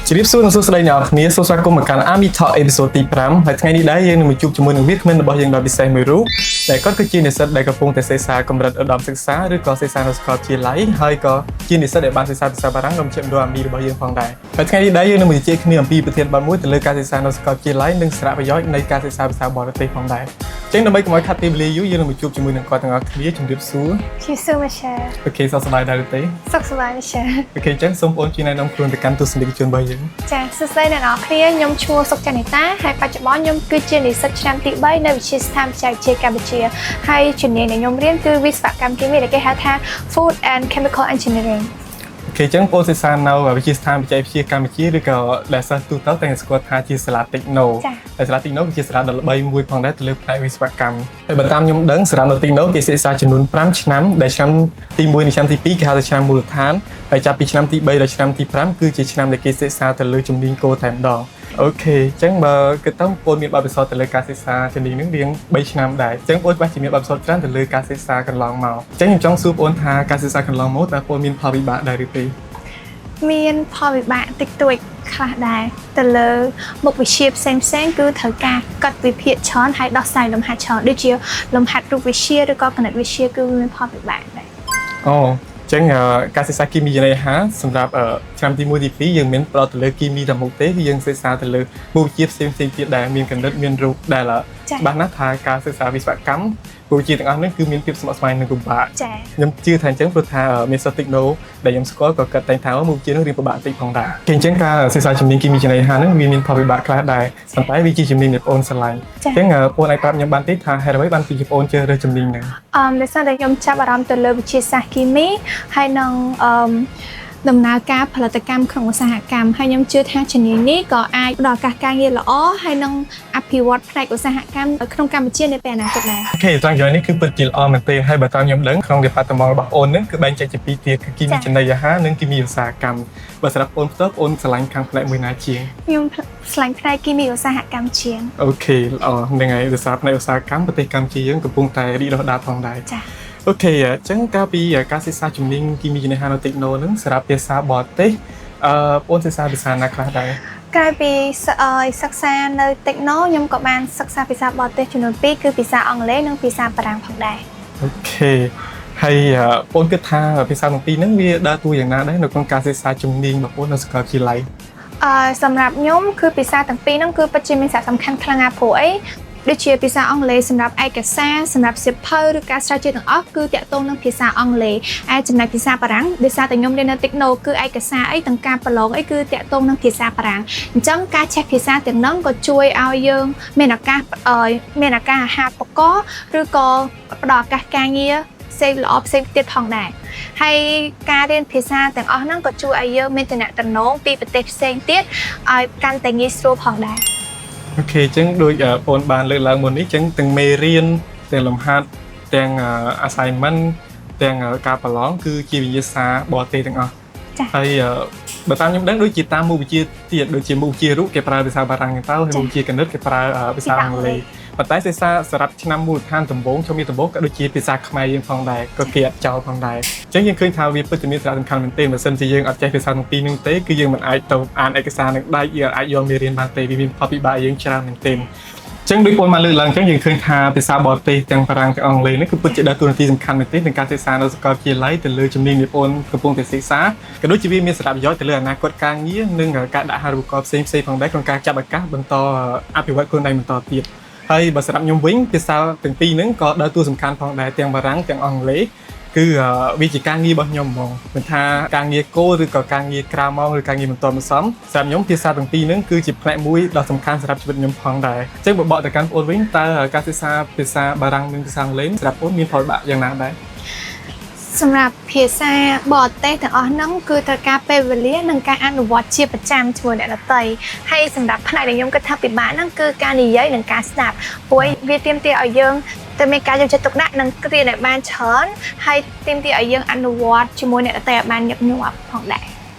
ជម្រាបសួរនិងសួស្តីអ្នកទាំងអស់គ្នាសូមស្វាគមន៍មកកាន់ Army Talk episode ទី5ហើយថ្ងៃនេះដែរយើងនឹងមកជួបជាមួយនឹងវាគ្មិនរបស់យើងដ៏ពិសេសមួយរូបដែលគាត់គឺជានិស្សិតដែលកំពុងតែសិក្សាកម្រិតឧត្តមសិក្សាឬក៏សិក្សានៅសាកលវិទ្យាល័យហើយក៏ជានិស្សិតដែលបានសិក្សាភាសាបារាំងនៅមជ្ឈមណ្ឌល Army របស់យើងផងដែរហើយថ្ងៃនេះដែរយើងនឹងមកជជែកគ្នាអំពីប្រធានបទមួយទៅលើការសិក្សានៅសាកលវិទ្យាល័យនិងសារៈប្រយោជន៍នៃការសិក្សាភាសាបរទេសផងដែរអញ្ចឹងដើម្បីកុំឲ្យខាត់ពេលវេលាយូរយើងនឹងមកជួបជាមួយនឹងគាត់ទាំងអស់គ្នាជម្រាបសួរ ជម្រាបសួរ Michelle. Okay សុខសប្បាយដែរឬទេ សុខសប្បាយ Michelle. Okay អញ្ចឹងសូមបងជួយណែនាំខ្លួនទៅកាន់ទស្សនិកជនរបស់យើង ចាសួស្តីអ្នកទាំងអស់គ្នាខ្ញុំឈ្មោះសុកចន្ទនីតាហើយបច្ចុប្បន្នខ្ញុំគឺជានិស្សិតឆ្នាំទី3នៅវិទ្យាស្ថានបច្ចេកវិទ្យាកម្ពុជាហើយជំនាញដែលខ្ញុំរៀនគឺវិស្វកម្មគីមីដែលគេហៅថា Food and Chemical Engineering. Okay អញ្ចឹងបងសិក្សានៅវិទ្យាស្ថានបច្ចេកវិទ្យាកម្ពុជាឬក៏ដែលសិស្សទូទៅតែងស្គាល់ថាជាសាលា Techno ចា៎ ហើយសាលា Techno គឺជាសាលាដ៏ល្បីមួយផងដែរទៅលើផ្នែកវិស្វកម្មហើយបើតាមខ្ញុំដឹងសាលានៅ Techno គេសិក្សាចំនួន5ឆ្នាំដែលឆ្នាំទី1និងឆ្នាំទី2គេហៅថាឆ្នាំមូលដ្ឋានហើយចាប់ពីឆ្នាំទី3ដល់ឆ្នាំទី5គឺជាឆ្នាំដែលគេសិក្សាទៅលើជំនាញគោលតែម្ដង okay អញ្ចឹងបើគិតទៅបងមានបទពិសោធន៍ទៅលើការសិក្សាជំនាញហ្នឹងរៀង3ឆ្នាំដែរអញ្ចឹងបងច្បាស់ជាមានបទពិសោធន៍ច្រើនទៅលើការសិក្សាកន្លងមកអញ្ចឹងខ្ញុំចង់សួរបងថាការសិក្សាកន្លងមកតើបងមានផលវិបាកដែរឬទេ មានផលវិបាកតិចតួចខ្លះដែរទៅលើមុខវិជ្ជាផ្សេងផ្សេងៗគឺត្រូវការកត់វិភាគច្រើនហើយដោះស្រាយលំហាត់ច្រើនដូចជាលំហាត់រូបវិទ្យាឬក៏គណិតវិទ្យាគឺវាមានផលវិបាកដែរ អូអញ្ចឹងការសិក្សាគីមីចំណីអាហារសម្រាប់ឆ្នាំទី1ទី2យើងមិនផ្ដោតទៅលើគីមីតែមុខទេគឺយើងសិក្សាទៅលើមុខវិជ្ជាផ្សេងៗទៀតដែរមានគណិតមានរូបដែល ចា៎ ច្បាស់ណាស់ថាការសិក្សាវិស្វកម្មមុខវិជ្ជាទាំងអស់ហ្នឹងគឺមានភាពស្មុគស្មាញនិងពិបាក ចា៎ ខ្ញុំជឿថាអញ្ចឹងព្រោះថាមានសិស្ស Techno ដែលខ្ញុំស្គាល់ក៏គាត់តែងថាមុខវិជ្ជាហ្នឹងរៀនពិបាកតិចផងដែរគេអញ្ចឹងការសិក្សាជំនាញគីមីចំណីអាហារហ្នឹងវាមានផលវិបាកខ្លះដែរប៉ុន្តែវាជាជំនាញដែលបងស្រឡាញ់ ចា៎ អញ្ចឹងបងអាចប្រាប់ខ្ញុំបានទេថាហេតុអ្វីបានជាបងជ្រើសរើសជំនាញហ្នឹង ដោយសារតែខ្ញុំចាប់អារម្មណ៍ទៅលើវិទ្យាសាស្ត្រគីមីហើយនឹងអឺមដំណើរការផលិតកម្មក្នុងឧស្សាហកម្មហើយខ្ញុំជឿថាជំនាញនេះក៏អាចផ្ដល់ឱកាសការងារល្អហើយនឹងអភិវឌ្ឍផ្នែកឧស្សាហកម្មនៅក្នុងកម្ពុជានាពេលអនាគតដែរ Okay ត្រង់ចំណុចនេះគឺពិតជាល្អមែនទែនហើយបើតាមខ្ញុំដឹងក្នុង department របស់អូនហ្នឹងគឺបែងចែកជាពីរទៀតគឺគីមី ចា៎ ចំណីអាហារនិងគីមីឧស្សាហកម្មបើសម្រាប់អូនផ្ទាល់អូនស្រឡាញ់ខាងផ្នែកមួយណាជាង ខ្ញុំស្រឡាញ់ផ្នែកគីមីឧស្សាហកម្មជាង Okay ល្អហ្នឹងហើយដោយសារផ្នែកឧស្សាហកម្មប្រទេសកម្ពុជាយើងកំពុងតែរីកដុះដាលផងដែរ ចា៎ Okay អញ្ចឹងកាលពីការសិក្សាជំនាញគីមីចំណីអាហារនៅ Techno ហ្នឹងសម្រាប់ភាសាបរទេសអូនសិក្សាភាសាណាខ្លះដែរ ក្រៅពីសិក្សានៅ Techno ខ្ញុំក៏បានសិក្សាភាសាបរទេសចំនួន2គឺភាសាអង់គ្លេសនិងភាសាបារាំងផងដែរ Okay ហើយបងគិតថាភាសាទាំងពីរហ្នឹងវាដើរតួយ៉ាងណាដែរនៅក្នុងការសិក្សាជំនាញរបស់បងនៅសាកលវិទ្យាល័យ សម្រាប់ខ្ញុំគឺភាសាទាំងពីរហ្នឹងគឺពិតជាមានសារៈសំខាន់ខ្លាំងណាស់ព្រោះអីដូចជាភាសាអង់គ្លេសសម្រាប់ឯកសារសម្រាប់សៀវភៅឬការស្រាវជ្រាវទាំងអស់គឺតាក់ទងនឹងភាសាអង់គ្លេសឯចំណែកភាសាបារាំងដោយសារតែខ្ញុំរៀននៅ Techno គឺឯកសារអីទាំងការប្រឡងអីគឺតាក់ទងនឹងភាសាបារាំងអញ្ចឹងការចេះភាសាទាំងហ្នឹងក៏ជួយឲ្យយើងមានឱកាសមានឱកាសអាហារូបករណ៍ឬក៏ផ្ដល់ឱកាសការងារផ្សេងល្អផ្សេងទៀតផងដែរ ហើយការរៀនភាសាទាំងអស់ហ្នឹងក៏ជួយឲ្យយើងមានទំនាក់ទំនងពីប្រទេសផ្សេងទៀតឲ្យកាន់តែងាយស្រួលផងដែរ Okay អញ្ចឹងដូចបងបានលើកឡើងមុននេះអញ្ចឹងទាំងមេរៀនទាំងលំហាត់ទាំងassignment ទាំងការប្រឡងគឺជាវិញ្ញាសាបរទេសទាំងអស់ ចា៎ ហើយបើតាមខ្ញុំដឹងដូចជាតាមមុខវិជ្ជាទៀតដូចជាមុខវិជ្ជារូបគេប្រើភាសាបារាំងហ្នឹងទៅហើយមុខវិជ្ជាគណិតគេប្រើភាសាអង់គ្លេសប៉ុន្តែសិក្សាសម្រាប់ឆ្នាំមូលដ្ឋានដំបូងជំនាញដំបូងក៏ដូចជាភាសាខ្មែរយើងផងដែរក៏គេអត់ចោលផងដែរអញ្ចឹងយើងឃើញថាវាពិតជាមានសារៈសំខាន់មែនទែនបើសិនជាយើងអត់ចេះភាសាទាំងពីរហ្នឹងទេគឺយើងមិនអាចទៅអានឯកសារនឹងដាច់យើងអាចយល់មេរៀនបានទេវាមានផលពិបាកយើងច្រើនមែនទែនអញ្ចឹងដូចបងបានលើកឡើងអញ្ចឹងយើងឃើញថាភាសាបរទេសទាំងបារាំងទាំងអង់គ្លេសនេះគឺពិតជាដើរតួនាទីសំខាន់មែនទែនក្នុងការសិក្សានៅសាកលវិទ្យាល័យទៅលើជំនាញដែលបងកំពុងតែសិក្សាក៏ដូចជាវាមានសារៈប្រយោជន៍ទៅលើអនាគតការងារនិងការដាក់អាហារូបករណ៍ផ្សេងៗផងដែរក្នុងការចាប់ឱកាសបន្តអភិវឌ្ឍខ្លួនឯងបន្តទៀតហើយបើសម្រាប់ខ្ញុំវិញភាសាទាំងពីរហ្នឹងក៏ដើរតួសំខាន់ផងដែរទាំងបារាំងទាំងអង់គ្លេសគឺវាជាការងាររបស់ខ្ញុំហ្មងមិនថាការងារគោលឬក៏ការងារក្រៅម៉ោងឬការងារបន្តបន្សំសម្រាប់ខ្ញុំភាសាទាំងពីរហ្នឹងគឺជាផ្នែកមួយដ៏សំខាន់សម្រាប់ជីវិតខ្ញុំផងដែរអញ្ចឹងបើបកទៅកាន់បងអូនវិញតើការសិក្សាភាសាបារាំងនិងភាសាអង់គ្លេសសម្រាប់បងអូនមានផលវិបាកយ៉ាងណាដែរ សម្រាប់ភាសាបរទេសទាំងអស់ហ្នឹងគឺត្រូវការពេលវេលានិងការអនុវត្តជាប្រចាំជាមួយអ្នកដទៃហើយសម្រាប់ផ្នែកដែលខ្ញុំគិតថាពិបាកហ្នឹងគឺការនិយាយនិងការស្ដាប់ព្រោះវាទាមទារឲ្យយើងតែមានការយកចិត្តទុកដាក់និងរៀនឲ្យបានច្រើនហើយទាមទារឲ្យយើងអនុវត្តជាមួយអ្នកដទៃឲ្យបានញឹកញាប់ផងដែរ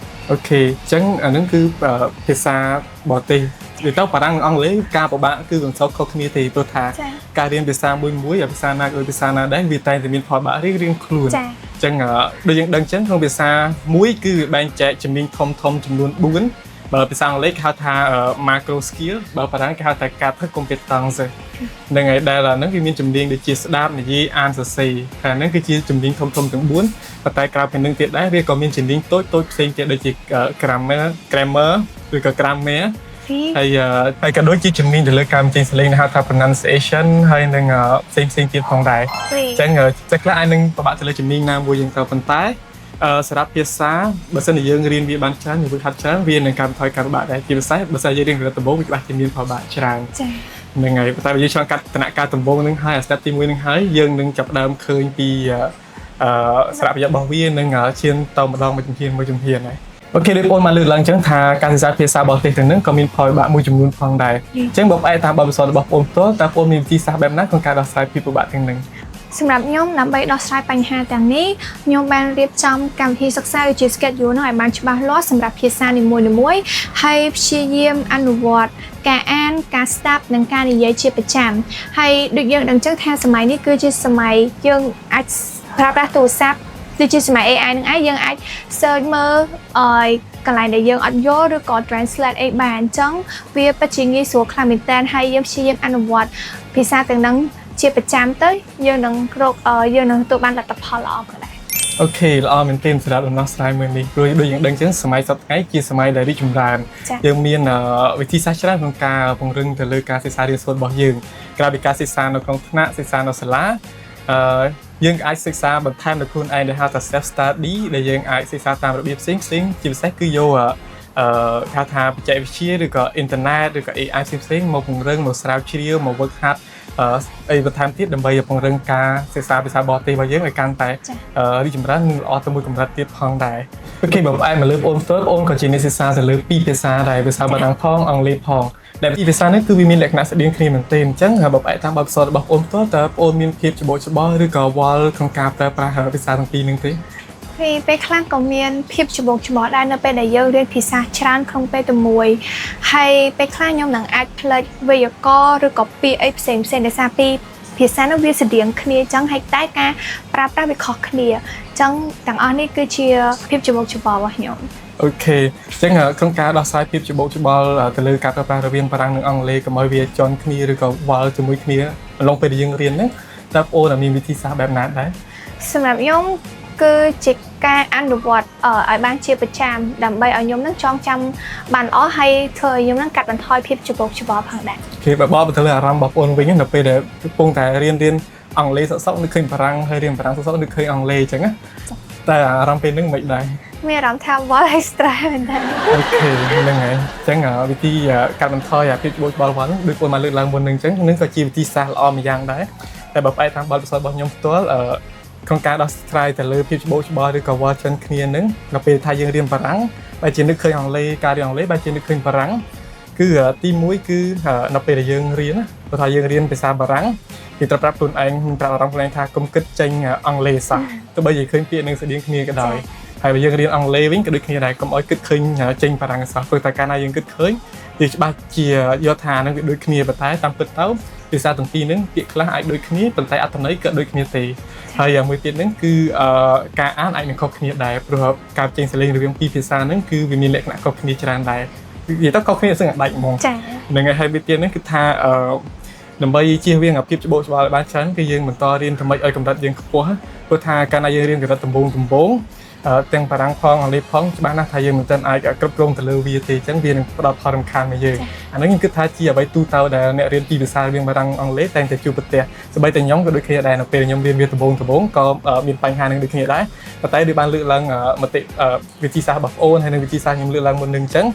Okay អញ្ចឹងអាហ្នឹងគឺភាសាបរទេសនិយាយទៅបារាំងនិងអង់គ្លេសការពិបាកគឺមិនសូវខុសគ្នាទេព្រោះថា ចា៎ ការរៀនភាសាមួយមួយអាភាសាណាក៏ដូចភាសាណាដែរវាតែងតែមានផលពិបាករៀងៗខ្លួន ចា៎ អញ្ចឹងដូចយើងដឹងអញ្ចឹងក្នុងភាសាមួយគឺវាបែងចែកជំនាញធំធំចំនួន4 បើភាសាអង់គ្លេសគេហៅថា macro skill បើបារាំងគេហៅថា quatre compétences ហ្នឹងហើយដែលអាហ្នឹងវាមានជំនាញដូចជាស្ដាប់និយាយអានសរសេរហើយអាហ្នឹងគឺជាជំនាញធំៗទាំង4ប៉ុន្តែក្រៅពីហ្នឹងទៀតដែរវាក៏មានជំនាញតូចៗផ្សេងទៀតដូចជា grammar ឬក៏ grammar ហើយហើយក៏ដូចជាជំនាញទៅលើការបញ្ចេញសំឡេងដែលហៅថា pronunciation ហើយនឹងផ្សេងផ្សេងទៀតផងដែរអញ្ចឹងតែខ្លះអាចនឹងពិបាកទៅលើជំនាញណាមួយយ៉ាងទៅប៉ុន្តែសម្រាប់ភាសាបើសិនជាយើងរៀនវាបានច្រើនយើងវឹកហាត់ច្រើនវានឹងកាត់បន្ថយការពិបាកដែរជាពិសេសបើសិនជាយើងរៀនកម្រិតដំបូងវាច្បាស់ជាមានផលបាក់ច្រើន ចា៎ ហ្នឹងហើយប៉ុន្តែបើយើងឆ្លងកាត់ដំណាក់កាលដំបូងហ្នឹងហើយអា step ទី1ហ្នឹងហើយយើងនឹងចាប់ផ្ដើមឃើញពីអឺសារៈប្រយោជន៍របស់វានឹងឈានទៅម្ដងមួយជំហានមួយជំហានហើយ okay ដូចបងមកលើកឡើងអញ្ចឹងថាការសិក្សាភាសាបរទេសទាំងហ្នឹងក៏មានផលវិបាកមួយចំនួនផងដែរអញ្ចឹងបើផ្អែកតាមបទពិសោធន៍របស់បងផ្ទាល់តើបងមានវិធីសាស្ត្របែបណាក្នុងការដោះស្រាយភាពពិបាកទាំងហ្នឹង សម្រាប់ខ្ញុំដើម្បីដោះស្រាយបញ្ហាទាំងនេះខ្ញុំបានរៀបចំកម្មវិធីសិក្សាឬជា schedule នោះឲ្យបានច្បាស់លាស់សម្រាប់ភាសានីមួយៗហើយព្យាយាមអនុវត្តការអានការស្ដាប់និងការនិយាយជាប្រចាំហើយដូចយើងដឹងចឹងថាសម័យនេះគឺជាសម័យយើងអាចប្រើប្រាស់ទូរស័ព្ទដូចជាសម័យ AI នឹងឯងយើងអាច search មើលឲ្យកន្លែងដែលយើងអត់យល់ឬក៏ translate អីបានអញ្ចឹងវាពិតជាងាយស្រួលខ្លាំងមែនតើហើយយើងព្យាយាមអនុវត្តភាសាទាំងហ្នឹងជាប្រចាំទៅយើងនឹងរកយើងនឹងទទួលបានលទ្ធផលល្អក៏ដែរ okay ល្អមែនទែនសម្រាប់ដំណោះស្រាយមួយនេះព្រោះដូចយើងដឹងចឹងសម័យសប្តាហ៍ថ្ងៃជាសម័យដែលរីកចម្រើន ចា៎ យើងមានវិធីសាស្ត្រច្រើនក្នុងការពង្រឹងទៅលើការសិក្សារៀនសូត្ររបស់យើងក្រៅពីការសិក្សានៅក្នុងថ្នាក់សិក្សានៅសាលាអឺយើងអាចសិក្សាបន្ថែមដល់ខ្លួនឯងដែលហៅថា self study ដែលយើងអាចសិក្សាតាមរបៀបផ្សេងផ្សេងៗជាពិសេសគឺយកគេហៅថាបច្ចេកវិទ្យាឬក៏អ៊ីនធឺណិតឬក៏ AI ផ្សេងៗមកពង្រឹងមកស្រាវជ្រាវមកវឹកហាត់អីបន្ថែមទៀតដើម្បីពង្រឹងការសិក្សាភាសាបរទេសរបស់យើងឲ្យកាន់តែ ចា៎ រីកចម្រើននិងល្អទៅមួយកម្រិតទៀតផងដែរ okay បើផ្អែកមកលើបងអូនផ្ទាល់បងអូនក៏ជាអ្នកសិក្សាទៅលើពីរភាសាដែរភាសាបារាំងផងអង់គ្លេសផងដែលពីរភាសានេះគឺវាមានលក្ខណៈស្តៀងគ្នាមែនទែនអញ្ចឹងបើផ្អែកតាមបទពិសោធន៍របស់បងអូនផ្ទាល់តើបងអូនមានភាពច្របូកច្របល់ឬក៏វល់ក្នុងការប្រើប្រាស់ភាសាទាំងពីរហ្នឹងទេ ពីពេលខ្លះក៏មានភាពច្របូកច្របល់ដែរនៅពេលដែលយើងរៀនភាសាច្រើនក្នុងពេលតែមួយហើយពេលខ្លះខ្ញុំនឹងអាចផ្លេចវេយ្យាករណ៍ឬក៏ពាក្យអីផ្សេងផ្សេងដោយសារពីភាសានោះវាស្តៀងគ្នាអញ្ចឹងហើយតែការប្រើប្រាស់វាខុសគ្នាអញ្ចឹងទាំងអស់នេះគឺជាភាពច្របូកច្របល់របស់ខ្ញុំ okay អញ្ចឹងក្នុងការដោះស្រាយភាពច្របូកច្របល់ទៅលើការប្រើប្រាស់រវាងបារាំងនិងអង់គ្លេសកុំឲ្យវាជាន់គ្នាឬក៏វល់ជាមួយគ្នាអំឡុងពេលដែលយើងរៀនហ្នឹងតើបងអូនមានវិធីសាស្ត្របែបណាដែរ សម្រាប់ខ្ញុំគឺជាការអនុវត្តឲ្យបានជាប្រចាំដើម្បីឲ្យខ្ញុំនឹងចងចាំបានល្អហើយធ្វើឲ្យខ្ញុំនឹងកាត់បន្ថយភាពច្របូកច្របល់ផងដែរ គេបើបបទៅលើអារម្មណ៍របស់បងវិញនៅពេលដែលកំពុងតែរៀនរៀនអង់គ្លេសសុកៗនឹកឃើញបារាំងហើយរៀនបារាំងសុកៗនឹកឃើញអង់គ្លេសអញ្ចឹងណាតែអារម្មណ៍ពេលហ្នឹងមិនដែរ មានអារម្មណ៍ថាវល់ហើយ stress មែនតើ okay ហ្នឹងហើយអញ្ចឹងវិធីកាត់បន្ថយអាភាពច្របូកច្របល់ហ្នឹងដូចបងមកលើកឡើងមុនហ្នឹងអញ្ចឹងហ្នឹងក៏ជាវិធីសាស្ត្រល្អម្យ៉ាងដែរតែបើផ្អែកតាមបទពិសោធន៍របស់ខ្ញុំផ្ទាល់ក្នុងការដោះស្រាយទៅលើភាពច្របូកច្របល់ឬក៏វល់ចិនគ្នាហ្នឹងដល់ពេលថាយើងរៀនបារាំងបែរជានឹកឃើញអង់គ្លេសការរៀនអង់គ្លេសបែរជានឹកឃើញបារាំងគឺទី1គឺនៅពេលដែលយើងរៀនណាបើថាយើងរៀនភាសាបារាំងគេត្រូវប្រាប់ខ្លួនឯងប្រាប់អារម្មណ៍ខ្លួនឯងថាកុំគិតចេញអង់គ្លេសសោះទោះបីជាឃើញពាក្យនឹងស្តៀងគ្នាក៏ដោយហើយបើយើងរៀនអង់គ្លេសវិញក៏ដូចគ្នាដែរកុំឲ្យគិតឃើញចេញបារាំងសោះព្រោះតែកាលណាយើងគិតឃើញយើងច្បាស់ជាយកថានឹងវាដូចគ្នាប៉ុន្តែតាមពិតទៅភាសាទាំងពីរហ្នឹងពាក្យខ្លះអាចដូចគ្នាប៉ុន្តែអត្ថន័យក៏ដូចគ្នាទេហើយយ៉ាងមួយទៀតហ្នឹងគឺការអានអាចនឹងខុសគ្នាដែរព្រោះការចេញសំឡេងរវាងពីរភាសាហ្នឹងគឺវាមានលក្ខណៈខុសគ្នាច្រើនដែរនិយាយទៅខុសគ្នាសឹងតែដាច់ហ្មង ចា៎ ហ្នឹងហើយហើយមួយទៀតហ្នឹងគឺថាដើម្បីជៀសវាងអាភាពច្របូកច្របល់ឲ្យបានច្រើនគឺយើងបន្តរៀនធ្វើម៉េចឲ្យកម្រិតយើងខ្ពស់ព្រោះថាកាលណាយើងរៀនកម្រិតដំបូងដំបូងទាំងបារាំងផងអង់គ្លេសផងច្បាស់ណាស់ថាយើងមិនទាន់អាចគ្រប់គ្រងទៅលើវាទេអញ្ចឹងវានឹងផ្ដល់ផលរំខានមកយើងអាហ្នឹងខ្ញុំគិតថាជាអ្វីទូទៅដែលអ្នករៀនពីភាសារវាងបារាំងអង់គ្លេសតែងតែជួបប្រទះសូម្បីតែខ្ញុំក៏ដូចគ្នាដែរនៅពេលខ្ញុំរៀនវាដំបូងដំបូងក៏មានបញ្ហានឹងដូចគ្នាដែរប៉ុន្តែដូចបានលើកឡើងមតិវិធីសាស្ត្ររបស់ប្អូនហើយនិងវិធីសាស្ត្រខ្ញុំលើកឡើងមុននឹងអញ្ចឹង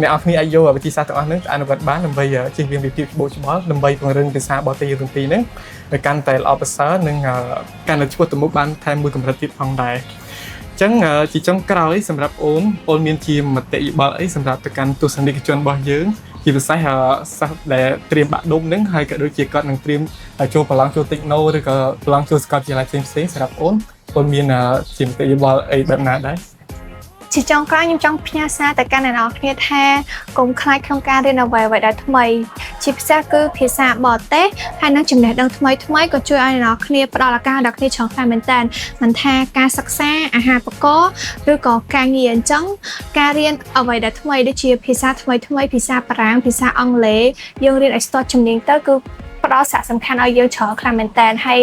អ្នកនរគ្នាអាចយកវិធីសាស្ត្រទាំងអស់ហ្នឹងទៅអនុវត្តបានដើម្បីជៀសវាងពីភាពច្របូកច្របល់ដើម្បីពង្រឹងភាសាបរទេសយើងទាំងពីរហ្នឹងឲ្យកាន់តែល្អប្រសើរនិងកាន់តែឆ្ពោះទៅមុខបានថែមមួយកម្រិតទៀតផងដែរអញ្ចឹងជាចុងក្រោយសម្រាប់អូនអូនមានជាមតិយោបល់អីសម្រាប់ទៅកាន់ទស្សនិកជនរបស់យើងជាពិសេសសិស្សដែលត្រៀមបាក់ឌុបហ្នឹងហើយក៏ដូចជាគាត់នឹងត្រៀមចូលប្រឡងចូល Techno ឬក៏ប្រឡងចូលសាកលវិទ្យាល័យផ្សេងៗសម្រាប់អូនអូនមានជាមតិយោបល់អីបែបណាដែរ ជាចុងក្រោយខ្ញុំចង់ផ្ញើសារទៅកាន់អ្នកនរគ្នាថាកុំខ្លាចក្នុងការរៀនអ្វីៗដែលថ្មីជាពិសេសគឺភាសាបរទេសហើយនិងចំណេះដឹងថ្មីថ្មីក៏ជួយឲ្យអ្នកនរគ្នាផ្ដល់ឱកាសដល់គ្នាច្រើនខ្លាំងមែនតើមិនថាការសិក្សាអាហារូបករណ៍ឬក៏ការងារអញ្ចឹងការរៀនអ្វីដែលថ្មីដូចជាភាសាថ្មីថ្មីភាសាបារាំងភាសាអង់គ្លេសយើងរៀនឲ្យស្ទាត់ជំនាញទៅគឺផ្ដល់សារៈសំខាន់ឲ្យយើងច្រើនខ្លាំងមែនតើហើយ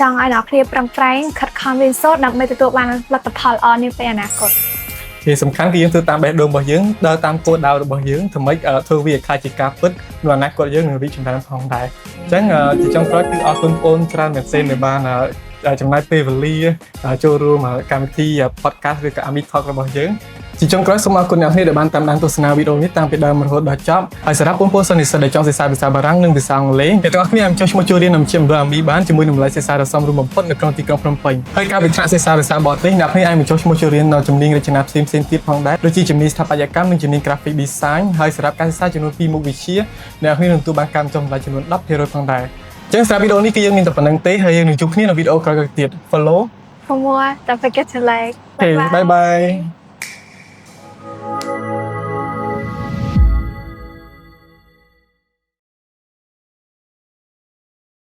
ចង់ឲ្យអ្នកនរគ្នាប្រឹងប្រែងខិតខំរៀនសូត្រដើម្បីទទួលបានលទ្ធផលល្អនាពេលអនាគត។ ជាសំខាន់គឺយើងធ្វើតាមបេះដូងរបស់យើងដើរតាមគោលដៅរបស់យើងធ្វើម៉េចធ្វើវាឲ្យក្លាយជាការពិតនៅអនាគតយើងនឹងរីកចម្រើនផងដែរអញ្ចឹងជាចុងក្រោយគឺអរគុណបងច្រើនមែនទែនដែលបានចំណាយពេលវេលាចូលរួមកម្មវិធី podcast ឬក៏ Ami Talk របស់យើងជាចុងក្រោយសូមអរគុណអ្នកនរដែលបានតាមដានទស្សនាវីដេអូនេះតាំងពីដើមរហូតដល់ចប់ហើយសម្រាប់បងប្អូនសិស្សនិស្សិតដែលចង់សិក្សាភាសាបារាំងនិងភាសាអង់គ្លេសអ្នកទាំងអស់គ្នាអាចចុះឈ្មោះចូលរៀននៅមជ្ឈមណ្ឌលអាមីបានជាមួយនឹងតម្លៃសិក្សាដ៏សមរម្យបំផុតនៅក្នុងទីក្រុងភ្នំពេញហើយការវិថ្នាក់សិក្សាភាសាបរទេសអ្នកគ្នាអាចមកចុះឈ្មោះចូលរៀននៅជំនាញរចនាផ្សេងៗទៀតផងដែរដូចជាជំនាញស្ថាបត្យកម្មនិងជំនាញ graphic design ហើយសម្រាប់ការសិក្សាចំនួន2មុខវិជ្ជាអ្នកគ្នានឹងទទួលបានការបញ្ចុះតម្លៃចំនួន10%ផងដែរអញ្ចឹងសម្រាប់វីដេអូនេះគឺយើងមានតែប៉ុណ្ណឹងទេហើយយើងនឹងជួបគ្នានៅវីដេអូក្រោយៗទៀត Follow For more, don't forget to like. Okay, bye bye.